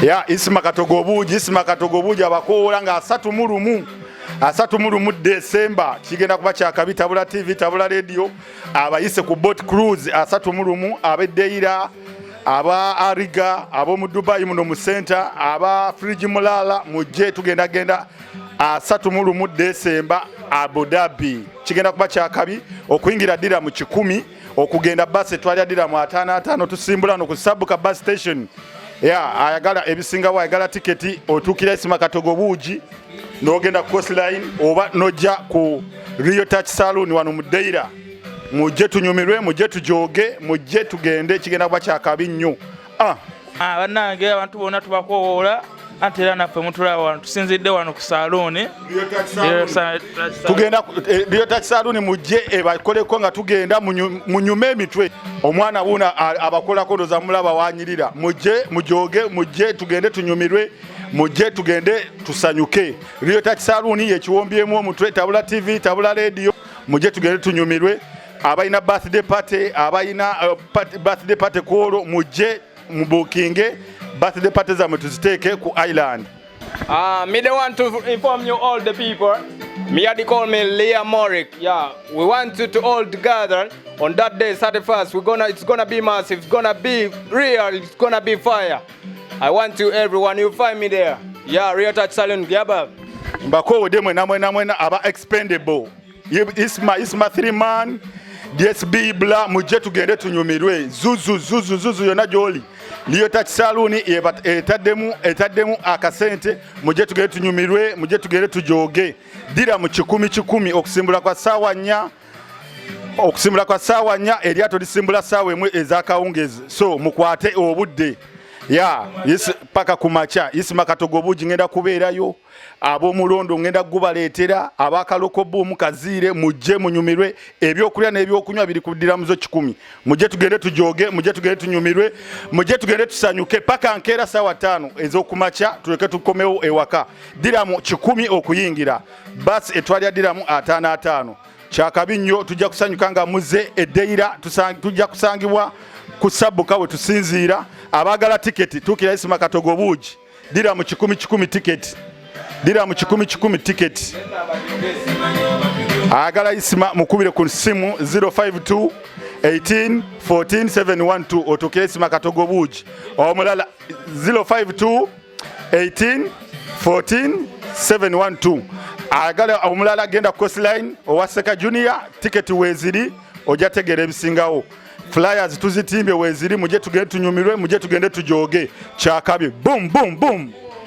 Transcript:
Ya Isma Katogo Obuugi, Isma Katogo Obuugi abakoola nga 31, 31 Desemba kigenda kuba kyakabi. Tabula TV, Tabula Radio abayise ku boat cruise 31. Ab'eddeira, aba Ariga, ab'omu Dubai muno mu center, aba Fridge Mulala, mujje tugenda genda 31 Desemba Abu Dhabi. Kigenda kuba kyakabi. Okuyingira dira mu 100, okugenda bus etwalya dira mu 55. Tusimbula no ku Sabuka bus station. Ya ayagala ebisingawo, ayagala tiketi, otuukira Isima Katogo Buugi n'ogenda ku Coastline oba nojja ku Rio Touch Saloon wano mu Deira. Mujje tunyumirwe, mujje tujoge, mujje tugende, kigenda kuba kyakabi nnyo. Ah. Ah, bannange, abantu bonna tubakowoola, anti era naffe mutulaba wano, tusinzidde wano ku saaluuni. Tugenda Rio Touch Saloon, mujje ebakoleko nga tugenda munyume emitwe. Omwana wuuna abakolako, ndoza mulaba wanyirira. Mujje mujoge, mujje tugende tunyumirwe, mujje tugende tusanyuke. Rio Touch Saloon yekiwombyemu omutwe. Tabula TV, Tabula Radio, mujje tugende tunyumirwe. Abalina birthday party, abalina birthday party kwolwo, mujje mubukinge birthday party zammwe tuziteeke ku island. Me they want to inform you all the people. Me they call me Leah Morik. Yeah, we want you to all together on that day, 31st. We're gonna, it's gonna be massive. It's gonna be real. It's gonna be fire. I want you everyone. You find me there. Yeah, Real Touch Salon. Yeah, bab. Mbakowodde mwena mwena mwena aba expendable, Isma, Isma 3 man, DSB bla, mujje tugende tunyumirwe. Zuzu zuzu zuzu yonna gyoli, Leo Touch Saloon etaddemu akasente. Mujje tugende tunyumirwe, mujje tugende tujoge. Dira mu 100 100, okusimbula kwa saawa 4, okusimbula kwa saawa 4, eryato lisimbula saawa 1 ez'akawungezi, so mukwate obudde ya yes, paka ku makya. Isima Katogo Bugi ngenda kubeerayo, ab'omulondo ngenda gubaleetera, abakaloko buumu kaziire, mujje munyumirwe. Ebyokulya n'ebyokunywa biri ku diramuzo 100. Mujje tugende tujoge, mujje tugende tunyumirwe, mujje tugende tusanyuke paka nkeera saawa 5 ez'okumakya, tuleke tukomewo ewaka. Diramu 100 okuyingira, basi etwalya diramu 55. Kyakabi nnyo, tujja kusanyuka nga muze eddeira. Tujja kusangibwa ku Sabuka we tusinziira. Abaagala tiketi, tuukira Isima Katogo Buugi. Diramu 100 100 tiketi, diramu 100 100 tiketi. Ayagala Isima mukubire ku simu 052 18 14 712, otuukire Isima Katogo Buugi. Omulala 052 18 14 712. Ayagala omulala genda ku Coastline owa Seka Junior, tiketi weeziri, ojja tegeera ebisingawo. Flyers tuzitimbye, weeziri. Mujje tugende tunyumirwe, mujje tugende tujoge. Kyakabi, boom boom boom.